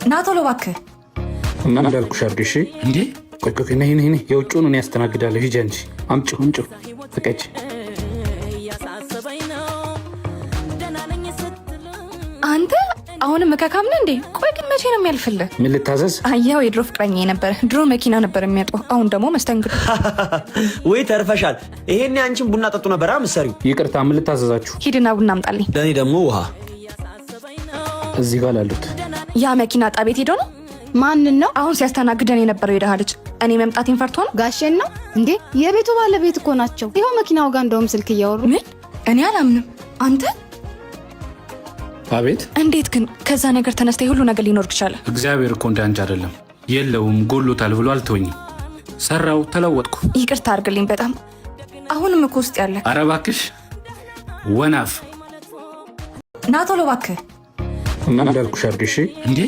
ና ቶሎ እባክህ። እና እንዳልኩሽ አድርጊ እሺ። እንዴ ቆይ ቆይ፣ ነይ ነይ ነይ፣ የውጭውን እኔ ያስተናግዳለሁ። ሂጂ አንቺ፣ አምጪው አምጪው፣ ተቀጭ። አንተ አሁንም እከካም ነህ እንዴ? ቆይ ግን መቼ ነው የሚያልፍልህ? ምን ልታዘዝ? አየኸው፣ የድሮ ፍቅረኛ ነበር። ድሮ መኪና ነበር የሚያጥበው፣ አሁን ደግሞ መስተንግዶ። ወይ ተርፈሻል። ይሄኔ አንቺን ቡና ጠጡ ነበር ምሰሪው። ይቅርታ፣ ምን ልታዘዛችሁ? ሂድና ቡና አምጣልኝ። ለእኔ ደግሞ ውሃ። እዚህ ጋር ላሉት ያ መኪና ዕጣ ቤት ሄዶ ነው። ማንን ነው? አሁን ሲያስተናግደን የነበረው የደሃ ልጅ እኔ መምጣቴን ፈርቶ ነው። ጋሼን ነው እንዴ? የቤቱ ባለቤት እኮ ናቸው። ይኸው መኪናው ጋር እንደውም ስልክ እያወሩ። ምን? እኔ አላምንም። አንተ አቤት። እንዴት ግን ከዛ ነገር ተነስተ የሁሉ ነገር ሊኖር ቻለ? እግዚአብሔር እኮ እንዳንቺ አይደለም። የለውም ጎሎታል ብሎ አልተወኝም። ሰራው፣ ተለወጥኩ። ይቅርታ አድርግልኝ በጣም አሁንም እኮ ውስጥ ያለ። ኧረ እባክሽ ወናፍ። ና ቶሎ እባክህ። እና እንዳልኩሽ አድርጊ እሺ። እንዴ